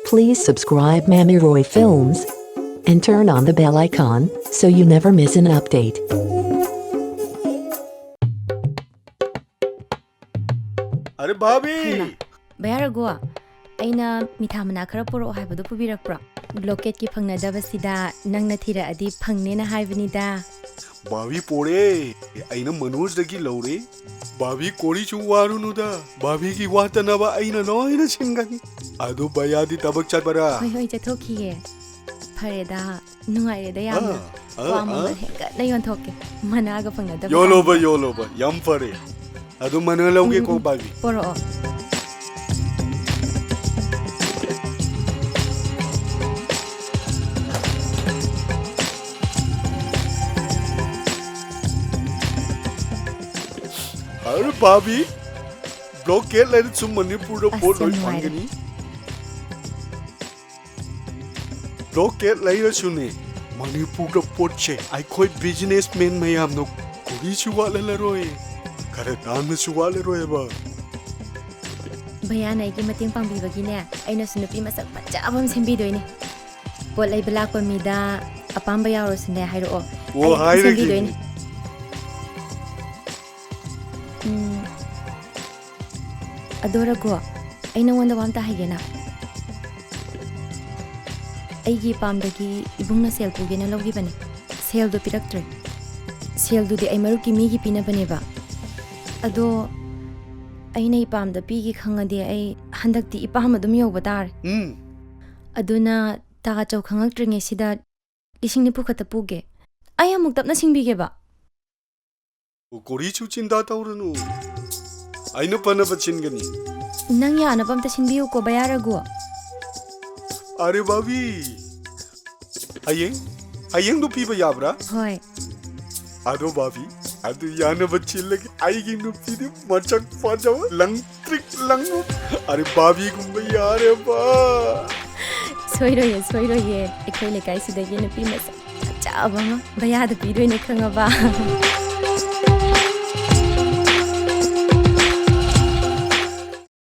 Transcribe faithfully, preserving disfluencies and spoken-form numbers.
Please subscribe Mami Roy Films and turn on the bell icon so you never miss an update. अरे भाभी। ꯍꯩꯃꯥ, ꯕꯌꯥ ꯔꯘꯨ, ꯑꯩꯅ ꯃꯤꯊꯥ ꯃꯅꯥ ꯈꯔ ꯄꯨꯔꯛꯑꯣ ꯍꯥꯏꯕꯗꯣ ꯄꯨꯕꯤꯔꯛꯄ꯭ꯔꯣ? ꯕ꯭ꯂꯣꯀꯦꯠꯀꯤ ꯐꯪꯅꯗꯕꯁꯤꯗ ꯅꯪꯅ ꯊꯤꯔꯛꯑꯗꯤ ꯐꯪꯅꯦꯅ ꯍꯥꯏꯕꯅꯤꯗ꯫ ꯚꯥꯚꯤ ꯄꯣꯔꯦ꯫ ꯑꯩꯅ ꯃꯅꯣꯖꯗꯒꯤ ꯂꯧꯔꯦ꯫ ꯚꯥꯚꯤ ꯀꯣꯔꯤꯁꯨ ꯋꯥꯔꯨꯅꯨꯗ꯫ ꯚꯥꯚꯤꯒꯤ ꯋꯥꯠꯇꯅꯕ ꯑꯩꯅ ꯂꯣꯏꯅ ꯁꯤꯟꯒꯅꯤ꯫ ꯑꯗꯨ ꯕꯌꯥꯗꯤ ꯊꯕꯛ ꯆꯠꯄꯔꯥ? ꯍꯣꯏ ꯍꯣꯏ, ꯆꯠꯊꯣꯛꯈꯤꯌꯦ꯫ ꯐꯔꯦꯗ, ꯅꯨꯡꯉꯥꯏꯔꯦꯗ ꯌꯥꯝꯅ꯫ ꯑꯥ, ꯑꯥ, ꯋꯥ ꯃꯃꯜ ꯑꯥ꯫ ꯍꯦꯟꯒꯠꯅ ꯌꯣꯟꯊꯣꯛꯀꯦ, ꯃꯅꯥꯒ ꯐꯪꯅꯗꯕ ꯌꯣꯜꯂꯣꯕ, ꯀꯥꯟꯗ꯫ ꯌꯣꯜꯂꯣꯕ꯫ ꯌꯥꯝ ꯐꯔꯦ꯫ ꯑꯗꯨ ꯃꯅꯥ ꯂꯧꯒꯦꯀꯣ, ꯎꯝ, ꯎꯝ, ꯎꯝ꯫ ꯚꯥꯚꯤ꯫ ꯄꯣꯔꯛꯑꯣ꯫ ꯑꯔꯦ ꯚꯥꯚꯤ, ꯕ꯭ꯂꯣꯀꯦꯠ ꯂꯩꯔꯁꯨ ꯃꯅꯤꯄꯨꯔꯗ ꯑꯁ, ꯄꯣꯠ ꯌꯥꯝ ꯂꯣꯏ ꯅꯨꯡꯉꯥꯏꯔꯦ꯫ ꯐꯪꯒꯅꯤ꯫ ꯕ꯭ꯂꯣꯀꯦꯠ ꯂꯩꯔꯁꯨꯅꯦ, ꯃꯅꯤꯄꯨꯔꯗ ꯄꯣꯠꯁꯦ ꯑꯩꯈꯣꯏ ꯕꯤꯖꯤꯅꯦꯁꯃꯦꯟ ꯃꯌꯥꯝꯅ ꯀꯣꯔꯤꯁꯨ ꯋꯥꯠꯍꯜꯂꯔꯣꯏ, ꯈꯔ ꯇꯥꯡꯅꯁꯨ ꯋꯥꯠꯂꯔꯣꯏꯕ꯫ ꯚꯌꯥꯅ ꯑꯩꯒꯤ ꯃꯇꯦꯡ ꯄꯥꯡꯕꯤꯕꯒꯤꯅꯦ, ꯑꯩꯅꯁꯨ ꯅꯨꯄꯤ ꯃꯁꯛ ꯐꯖꯕ ꯑꯃ ꯁꯦꯝꯕꯤꯗꯣꯏꯅꯦ꯫ ꯄꯣꯠ ꯂꯩꯕ ꯂꯥꯛꯄ ꯃꯤꯗ ꯑꯄꯥꯝꯕ ꯌꯥꯎꯔꯁꯨꯅꯦ ꯍꯥꯏꯔꯛꯑꯣ, ꯑꯣ, ꯑꯩ ꯑꯗꯨꯝ ꯍꯥꯏꯔꯒꯦ꯫ ꯁꯦꯝꯕꯤꯗꯣꯏꯅꯦ꯫ ꯎꯝ, ꯑꯗꯣ ꯔꯘꯨ, ꯑꯩ ꯅꯉꯣꯟꯗ ꯋꯥ ꯑꯝꯇ ꯍꯥꯏꯒꯦꯅ꯫ ꯑꯩꯒꯤ ꯏꯄꯥꯝꯗꯒꯤ ꯏꯕꯨꯡꯅ ꯁꯦꯜ ꯄꯨꯒꯦꯅ ꯂꯧꯈꯤꯕꯅꯦ, ꯁꯦꯜꯗꯣ ꯄꯤꯔꯛꯇ꯭ꯔꯦ꯫ ꯁꯦꯜꯗꯨꯗꯤ ꯑꯩ ꯃꯔꯨꯞꯀꯤ ꯃꯤꯒꯤ ꯄꯤꯅꯕꯅꯦꯕ꯫ ꯑꯗꯣ ꯑꯩꯅ ꯏꯄꯥꯝꯗ ꯄꯤꯒꯦ ꯈꯪꯉꯗꯤ ꯑꯩ ꯍꯟꯗꯛꯇꯤ ꯏꯄꯥꯝ ꯑꯗꯨꯝ ꯌꯧꯕ ꯇꯥꯔꯦ꯫ ꯎꯝ꯫ ꯑꯗꯨꯅ ꯇꯥ ꯆꯧ ꯈꯪꯉꯛꯇ꯭ꯔꯤꯉꯩꯁꯤꯗ ꯂꯤꯁꯤꯡ ꯅꯤꯐꯨ ꯈꯛꯇ ꯄꯨꯒꯦ꯫ ꯑꯩ ꯑꯃꯨꯛ ꯇꯞꯅ ꯁꯤꯡꯕꯤꯒꯦꯕ꯫ ꯀꯣꯔꯤꯁꯨ ꯆꯤꯟꯇꯥ ꯇꯧꯔꯨꯅꯨ, ꯑꯩꯅ ꯐꯅꯕ ꯁꯤꯟꯒꯅꯤ꯫ ꯅꯪ ꯌꯥꯅꯕ ꯑꯝꯇ ꯁꯤꯟꯕꯤꯌꯨꯀꯣ ꯕꯌꯥ ꯔꯘꯨ꯫ ꯑꯔꯦ ꯚꯥꯚꯤ, ꯍꯌꯦꯡ, ꯍꯌꯦꯡꯗꯣ ꯄꯤꯕ ꯌꯥꯕ꯭ꯔꯥ? ꯍꯣꯏ꯫ ꯑꯗꯣ ꯚꯥꯚꯤ, ꯑꯗꯨ ꯌꯥꯅꯕ ꯆꯤꯜꯂꯒꯦ꯫ ꯑꯩꯒꯤ ꯅꯨꯄꯤꯗꯤ ꯃꯁꯛ ꯐꯖꯕ, ꯂꯪ ꯇ꯭ꯔꯤꯛ ꯂꯪꯕ꯫ ꯑꯔꯦ ꯚꯥꯚꯤꯒꯨꯝꯕ ꯌꯥꯔꯦꯕ꯫ ꯁꯣꯏꯔꯣꯏꯌꯦ, ꯁꯣꯏꯔꯣꯏꯌꯦ꯫ ꯑꯩꯈꯣꯏ ꯂꯩꯀꯥꯏꯁꯤꯗꯒꯤ ꯅꯨꯄꯤ ꯃꯁꯛ ꯐꯖꯕ ꯑꯃ ꯕꯌꯥꯗ ꯄꯤꯗꯣꯏꯅꯦ, ꯈꯪꯉꯕ?